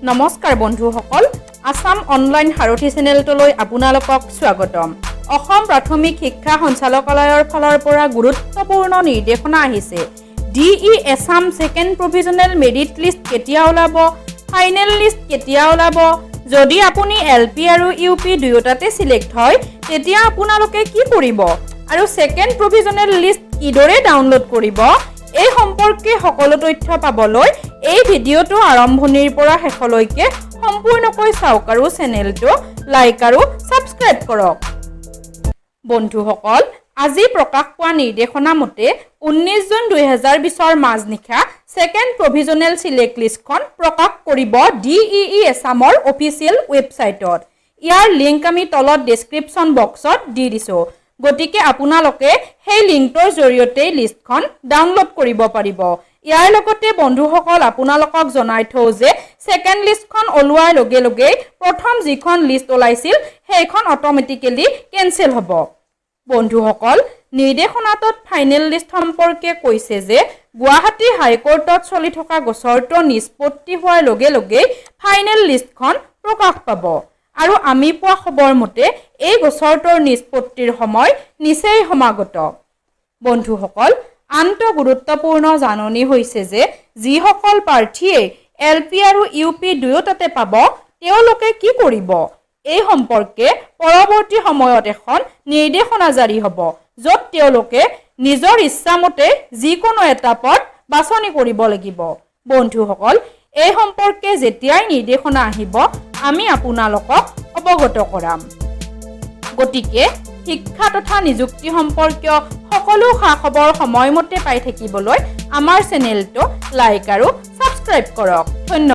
নমস্কাৰ বন্ধুসকল, আছাম অনলাইন সাৰথি চেনেলটোলৈ আপোনালোকক স্বাগতম। অসম প্ৰাথমিক শিক্ষা সঞ্চালকালয়ৰ ফালৰ পৰা গুৰুত্বপূৰ্ণ নিৰ্দেশনা আহিছে। DEE Assam second provisional merit list কেতিয়া ওলাব, ফাইনেল লিষ্ট কেতিয়া ওলাব, যদি আপুনি এল পি আৰু ইউ পি দুয়োটাতে চিলেক্ট হয় তেতিয়া আপোনালোকে কি কৰিব আৰু ছেকেণ্ড প্ৰভিজনেল লিষ্ট কিদৰে ডাউনলোড কৰিব, এই সম্পৰ্কে সকলো তথ্য পাবলৈ এই ভিডিঅ'টো আৰম্ভণিৰ পৰা শেষলৈকে সম্পূৰ্ণকৈ চাওক আৰু চেনেলটো লাইক আৰু ছাবস্ক্ৰাইব কৰক। বন্ধুসকল, আজি প্ৰকাশ পোৱা নিৰ্দেশনা মতে 19 জুন 2020ৰ মাজনিশা ছেকেণ্ড প্ৰভিজনেল চিলেক্ট লিষ্টখন প্ৰকাশ কৰিব ডিইই এছামৰ অফিচিয়েল ৱেবছাইটত। ইয়াৰ লিংক আমি তলত ডেছক্ৰিপশ্যন বক্সত দি দিছোঁ। গতিকে আপোনালোকে সেই লিংকটোৰ জৰিয়তে লিষ্টখন ডাউনলোড কৰিব পাৰিব। ইয়াৰ লগতে বন্ধুসকল, আপোনালোকক জনাই থওঁ যে ছেকেণ্ড লিষ্টখন ওলোৱাৰ লগে লগেই প্ৰথম যিখন লিষ্ট ওলাইছিল সেইখন অট'মেটিকেলি কেঞ্চেল হ'ব। বন্ধুসকল, নিৰ্দেশনাটোত ফাইনেল লিষ্ট সম্পৰ্কে কৈছে যে গুৱাহাটী হাইকোৰ্টত চলি থকা গোচৰটো নিষ্পত্তি হোৱাৰ লগে লগেই ফাইনেল লিষ্টখন প্ৰকাশ পাব আৰু আমি পোৱা খবৰ মতে এই গোচৰটোৰ নিষ্পত্তিৰ সময় নিচেই সমাগত। বন্ধুসকল, আনটো গুৰুত্বপূৰ্ণ জাননী হৈছে যে যিসকল প্ৰাৰ্থীয়ে এল পি আৰু ইউ পি দুয়োটাতে পাব, তেওঁলোকে কি কৰিব, এই সম্পৰ্কে পৰৱৰ্তী সময়ত এখন নিৰ্দেশনা জাৰি হ'ব, য'ত তেওঁলোকে নিজৰ ইচ্ছামতে যিকোনো এটা পদ বাছনি কৰিব লাগিব। বন্ধুসকল, এই সম্পৰ্কে যেতিয়াই নিৰ্দেশনা আহিব আমি আপোনালোকক অৱগত কৰাম। গতিকে শিক্ষা তথা নিযুক্তি সম্পৰ্কীয় সকলো খা খবৰ সময়মতে পাই থাকিবলৈ আমাৰ চেনেলটো লাইক আৰু ছাবস্ক্ৰাইব কৰক। ধন্যবাদ।